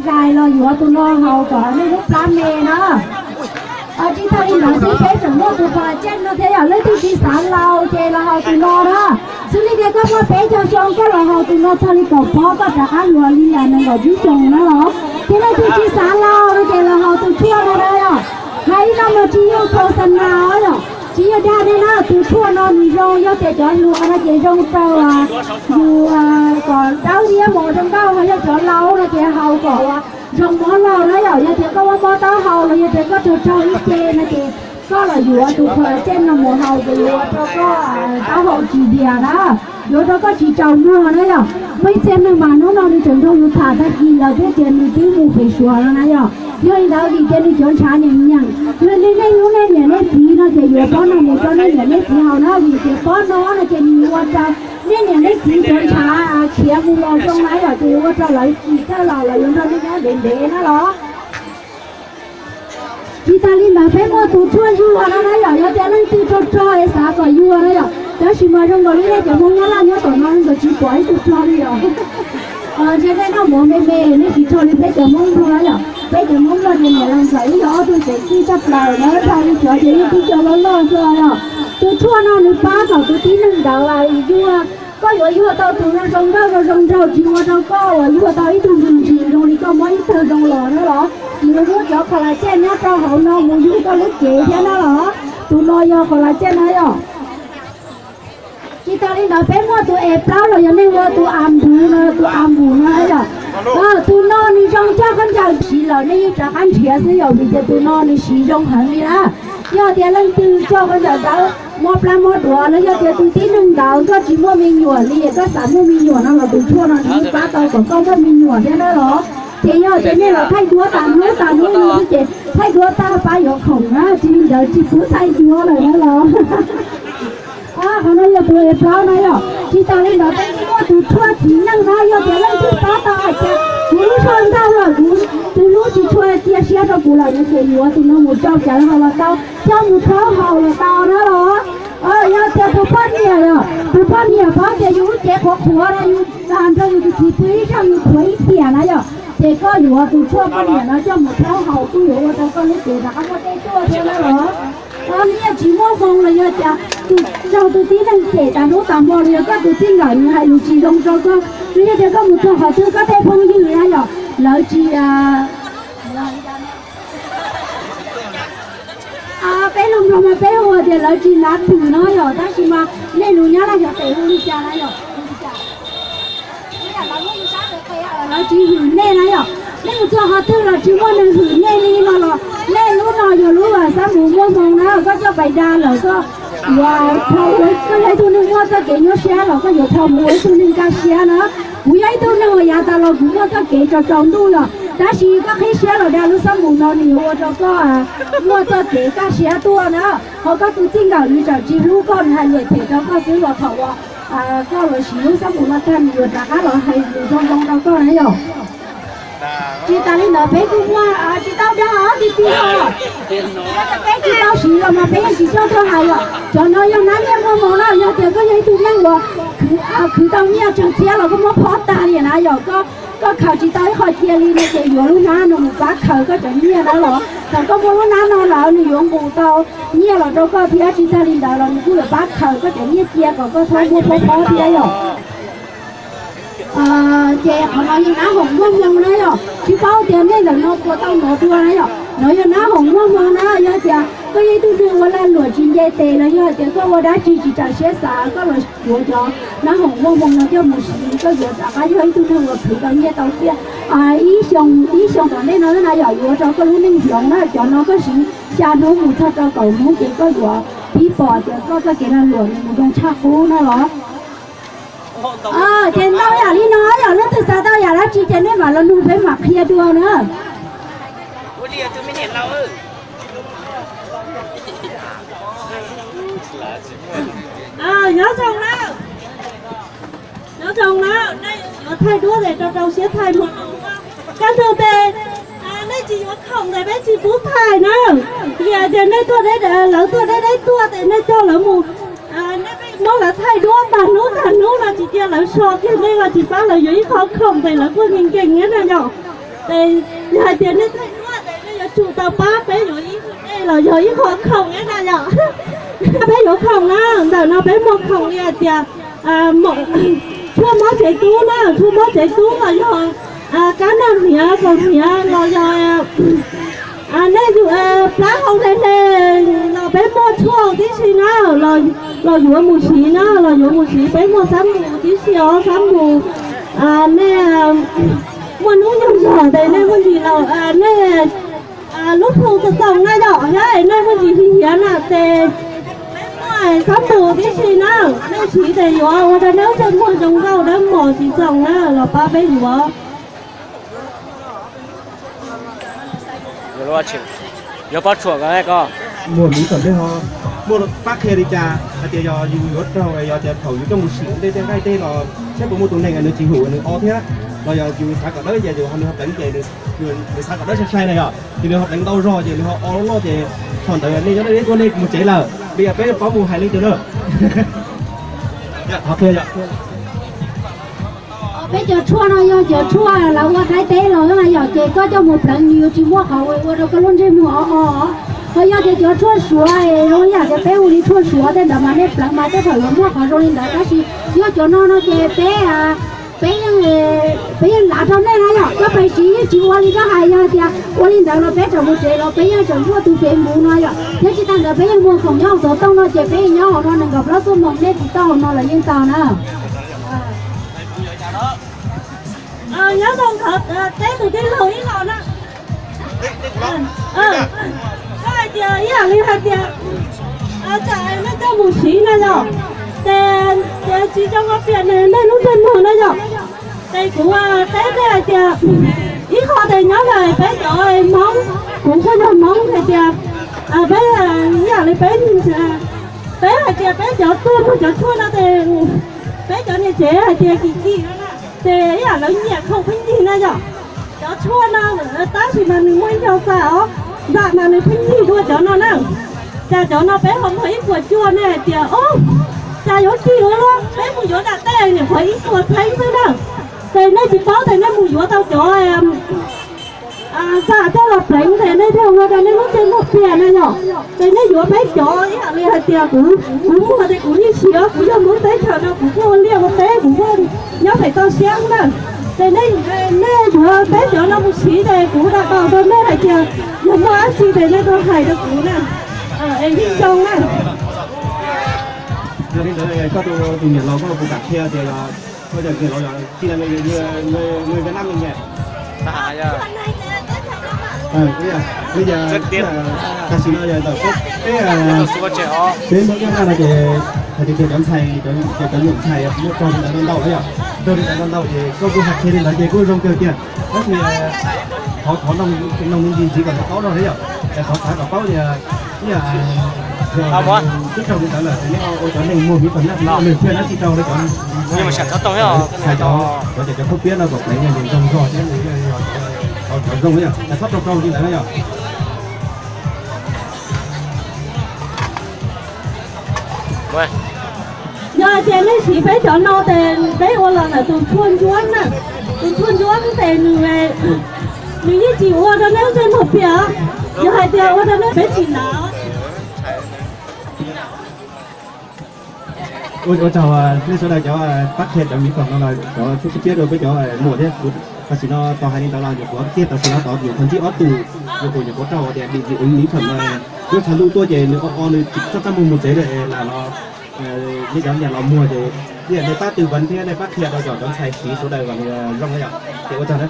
Zais los yuav tus no haus kom nej lub plab me na. Tsis tag li ntawd xwb peb tseem muaj tus kho la tsej no thiab yom, leej twg tsis xav laus ces los haus tus no na. Xws li tias koj muaj peb caug xyoo koj los haus tus no txog li kaum peb koj rov qab yuav li yam nees nkaum tsib xyoos na los. Ces leej twg tsis xav laus no ces los haus tus tshuaj no na yom. Hais ib lo no tsis yog khos xa nas yom, tsis yog dag li na, tus tshuaj no nws zoo yog tias cov hluas no ces zoo rau yus kom dawb liab mus zoo nkauj, ho yog cov laus no ces haus kom ua zoo mob laug na yom. Yog tias koj mob mob taub hau los yog tias koj raug raug ib ce no ces koj los yuav tus kho la tsej no mus haus ces yuav ua rau koj taub hau tsis dias na, yuav ua rau koj tsis tsaus muag na yom. Muaj ib txhia neeg mas hnub no nws tseem nrog yus tham tag kis lawm thiab tias nws twb mus pem Suav no na yom. Yog li ntawd vim tias nws cov ntshav nyeem nyeem, yog li nej hlub nej niam nej txiv no ces yuav pob no mus rau nej niam nej txiv haus na, vim tias pob no no ces nws ua rau nej niam nej txiv cov ntshav khiav mus los zoo na yom, ces yuav ua rau lawv tsis txawj laus los yuav nrog nej nyob ntev ntev na los. Tsis tas li ntawd peb muaj tus tshuaj yuag no na yom, yog tias leej twg rog rog es xav kom yuag na yom, tab sis mas zoo nkaus li nej cov Hmoob Nyab Laj nyob tom no nkawd tsis pom ib tug rog li yom. Ntshe nej noj mov me me nej tsis rog li peb cov Hmoob Nplog na yom, peb cov Hmoob Nplog ces niam laus ntxawm ib yog ob tug tseem txij tshaj plaws na, rog li cov ces yeej tib co loj loj xwb yom. Tus tshuaj no nws pab kom tus tib neeg ntawd yuag, koj yuav yuag tau tus zoo zoo nkauj zoo zoo nraug tsis ua rau koj uas yuag tau ib tug ntsis zoo li koj muab ib tawg zoo los na los. Nws muab cov kho la tsej nyob rau hauv no mus yug koj lub cev thiab na los. Tus no yog kho la tsej na yom. Tsis tas li ntawd peb muaj tus es plaub los yog nej hu ua tus a npus no, tus a npus no yom. Tus no nws zoo coj khaub ncaws siv lawm nej yeej rov qab nrhiav xwb yom, vim tias tus no nws siv zoo heev li na. Yog tias leej twg coj khaub ncaws dawb mob plab mob duav los yog tias tus tib neeg ntawd koj tsis muaj me nyuam li, koj xav muaj me nyuam no los tus tshuaj no nws yeej pab tau kom koj muaj me nyuam thiab na los. Ces yog tias nej los thaij duab tas hnub tas hnub no xwb ces thaij duab tag pab yuav khoom na, tsis li ntawd tsis pub thaij duab lawm na los. Qhov no yog tus es plaub na yom. Tsis tas li ntawd peb muaj tus tshuaj txiv neej na, yog tias leej twg pab tau hais tias kuv lub zog ntaug lawm, kuv tus hlub tsis tshua cia siab rau kuv lawm no ces yuav tus no mus rau cawv haus los tau, coj mus rhaub haus los tau na los. Yog tias tus poj niam yom, tus poj niam paub tias yus lub cev qhuav qhuav no, yus nrog yus tus txiv pw ib zaug yus qhuav ib tiam na yom, ces koj yuav tus tshuaj poj niam no coj mus rhaub haus kuj yuav ua rau koj lub cev rov qab muaj tej tuaj thiab na los. Nyiaj tsis muaj hmoo los yog tias tus raug tus tib neeg cem tas hnub tas hmo los yog koj tus txij nkawm nws hais lus tsis zoo rau koj, los yog tias koj mus txog qhov twg koj tej phooj ywg na yom, lawv tsis peb lus Nplog mas peb hu tias lawv tsis nav twm no yom, tab sis mas nej lus Nyab Laj xyov tes hu li cas na yom. Lawv tsis hwm nej na yom. Nej mus txog qhov twg los tsis muaj neeg hwm nej li no los nej lub no yog lub xab mus muaj hmoo na, koj coj pais da lawm koj yuav dhau, koj yog ib tug neeg muaj txoj kev nyuaj siab los koj yuav dhau mus ua ib tug neeg kaj siab na. Kuv yog ib tug neeg uas yav tas los kuv muaj txoj kev tsaus tsaus ntuj yom, tab sis koj qhib siab los da lub xab mus no nws yuav ua rau koj muaj txoj kev kaj siab tuaj na. Ho koj tus txij nkawm nws tseem tsis hlub koj, nws hais lus them rau koj xwb los thaum uas koj los siv lub xab mus no tag nws yuav rov qab los hais lus zoo zoo rau koj na yom. Tsis tas li ntawd peb kuj muaj tsis tau dag ob ti ti os. Peb tsis tau siv los mas peb yeej tsis coj tuaj hais yom. Cov no yog nab nyiaj muaj hmoo na, yog tias koj yog ib tug neeg uas khwv tau nyiaj tseem txiab los koj muab phob tag li na yom, koj khaws tsis tau ib qho cia li no ces yuav lub hnab no mus pab khaws koj cov nyiaj na los. Thaum koj muaj lub hnab no lawm nws yuav nqus tau nyiaj los rau koj thiab, tsis tag li ntawd los nws kuj yuav pab khaws koj cov nyiaj cia kom koj txhob muaj phob phob thiab yom. Ces qhov no yog nab hoom muaj hmoo na yom, tsis paub tias nej ntawm no puas tau hnov dua na yom. No yog nab hoom muaj hmoo na, yog tias koj yog ib tug neeg ua lag luam tsis nce tes los yog tias koj ua dab tsi tsis txaus siab xav koj los yuav cov nab hoom muaj hmoo no coj mus siv koj yuav rov qab yog ib tug neeg uas khwv tau nyiaj tau txiaj. Ib xyoo, ib xyoo tom ntej no na yom, yuav rau koj lub neej hloov na, cov no koj siv xya hnub mus txog rau kaum hnub ces koj yuav pib pom tias koj txoj kev lag luam nws mus zoo tshaj qub na los. Ces ntau yam li no yom, leej twg xav tau yam dab tsi ces nej mam los nug peb mam qhia dua na. Nyob zoo na, nyob zoo na, nej yuav thaij duab tes rau rau siab thaij mus. Kaj ntug tes nej tsis yuav khoom tes peb tsis pub thaij na. Vim hais tias nej tuaj deb, lawv tuaj deb deb tuaj tes nej coj lawv mus, nej muab lawv thaij duab tag hnub tag hnub no tsis cia lawv so kiag nej los tsis pab lawv yuav ib qho khoom tes lawv kuj nkees nkees thiab na yom. Ces yog hais tias nej txawj ua ces nej yuav tsum tau pab peb yuav ib qho dej los yog ib qho khoom na yom. Peb yuav khoom na, ntawm no peb muaj khoom li hais tias tshuaj mob tsev tub na, tshuaj mob tsev tub los yog kab noj hniav kaus hniav los yog nej yus plab hau hle hle los peb muaj tshuaj tib si na, los yuav mus siv na, los yuav mus siv. Peb muaj xab mus tib si os, xab mus. Nej muaj hnub nyoog zog ces nej muaj ntsis los nej lub phu txoom txoom na yom, thiab nej muaj ntsis hiv hiav na ces peb muaj xab mus tib si na, nej siv ces yuav ua rau nej lub ntsej muag zoo nkauj dawb mos tsis txoom na los pab peb yuav. Yuav pob tsuam ko ko. Muaj miv tom ntej ho muaj pab qhia li cas hais tias yog yus yuav raug, yog tias thaum yus coj mus sim ntej tej nqaij tej los saib puas muaj tus neeg nws tsis hum nws o thiab, los yog yus xav kom dawb ces yus ho nws ho pleev ces nws xav kom dawb sai sai na yom, ces nws ho pleev ntau zog ces nws ho o loj loj ces thaum ntawd nej nyob deb deb tuaj nej mus tsev lawm, li yog peb paub mus hais leej twg na. Qhov qhia yom. Peb cov tshuaj no yog cov tshuaj lawv ua Thaib teb los yom, ces koj coj mus pleev nws yuav tsis muaj qhov ua rau koj lub ntsej muag o o. Ho yog tias cov tshuaj suav, zoo yam tias peb ua li tshuaj suav tej ntawd mas nej pleev mas tej thaum yuav muaj qhov zoo li ntawd, tab sis yog cov no no ces peb, peb yeej, peb yeej lav rau nej na yom, koj pleev siv yeej tsis ua li koj hais, yog tias ua li ntawd los peb tseem mus tsev los peb yeej tseem luaj tus fev npuv no yom, thiab tsis tas ntawd peb yeej muag khoom nyob hauv xov tooj no ces peb yeej nyob hauv no nees nkaum plaub xuab moos, nej tiv tauj hauv no los yeej tau na. Nyob zoo qhov teb tus tij laug ib los na. Koj hais tias ib yam li hais tias tsam nej coj mus siv na yom, ces tsis zoo ua piam nej lub ntsej muag na yom. Ces kuv teb nej hais tias ib qho ces nyob ntawm peb cov Hmoob, kuv kuj yog Hmoob hais tias peb ib yam li peb, peb hais tias peb cov tuaj muag cov tshuaj no ces peb cov niam tsev hais tias kim kim no na, ces ib yam lawv nyiam khoom pheej yig na yom. Cov tshuaj no tab sis mas nws muaj ib co xam os, xam mas nws pheej yig dua cov no na. Cas cov no peb ho muag ib puas cuaj, nej hais tias o, cas yuav kim ua luaj, peb mus yuav nram tej niam qhuav ib puas txheeb xwb na. Ces nej tsis paub ces nej mus yuav tau cov xam coj los pleev ces nej thiaj ua rau nej lub ntsej muag piam na yom. Ces nej yuav peb cov ib yam li hais tias kuv, kuv muag ces kuv yeej siv, kuv yog Hmoob teb chaws no kuv kuj ua liaj ua teb kuv kuj nyob pem toj siab na. Ces nej, nej yuav peb cov no mus siv ces kuv lam tau rau nej hais tias yog muaj dab tsi ces nej tau hais rau kuv na. Es yeej zoo na. Yog li ntawd koj tus niam laus koj puas kam qhia tias koj cov niam laus yog tsis yog người Việt Nam mình nhỉ? Bây giờ tam sim no giờ peb, peb Hmoob nyob Nyab Laj no ces hais tias cov ntxhais, cov nyuam ntxhais muaj raug li ntawd ntau ntau na yom, raug li ntawd ntau ntau ces koj kuj hais qhia li ntawd ces kuj zoo kawg tiag. Tab sis thov, thov noog me ntsis ntxiv kom paub zog na yom, es thov xav kom paub tias ib yam twb raug li ntawd lawm ces nej ua cov neeg muag miv tom Nyab Laj no nws thiaj dab tsi rau cov, hais cov, cov, cov khaub piab no kom pleev nws zoo zog thiab nws cov zoo na yom, es txhob raug raug li ntawd na yom. Yog hais tias nej siv peb cov no ces peb ua los ntawm tus tshuaj ntsuab na, tus tshuaj ntsuab ces nws, nws yeej tsis ua rau nej lub ntsej muag piam, yog hais tias ua rau nej peb tsis lav. Ua tsaug nej sawv daws cov pab qhia cov miv tom no los cov tshuaj khaub piab rau peb cov muam thiab. Tam sim no tos hais li ntawd los nyuam qhuav tiag, tam sim no tod nyuam qhuav ntsib ob tug, nyuam qhuav, nyuam qhuav raug tias bị dị ứng mỹ phẩm, nws txhaj luj tuaj ces nws o o nws tsis txaj muag mus tsev lawm es lam los, nej cov niam los muag ces ib yam nej pab tư vấn thiab nej pab qhia rau cov, cov ntxhais siv sawv daws kom zoo na yom. Ces ua tsaug na.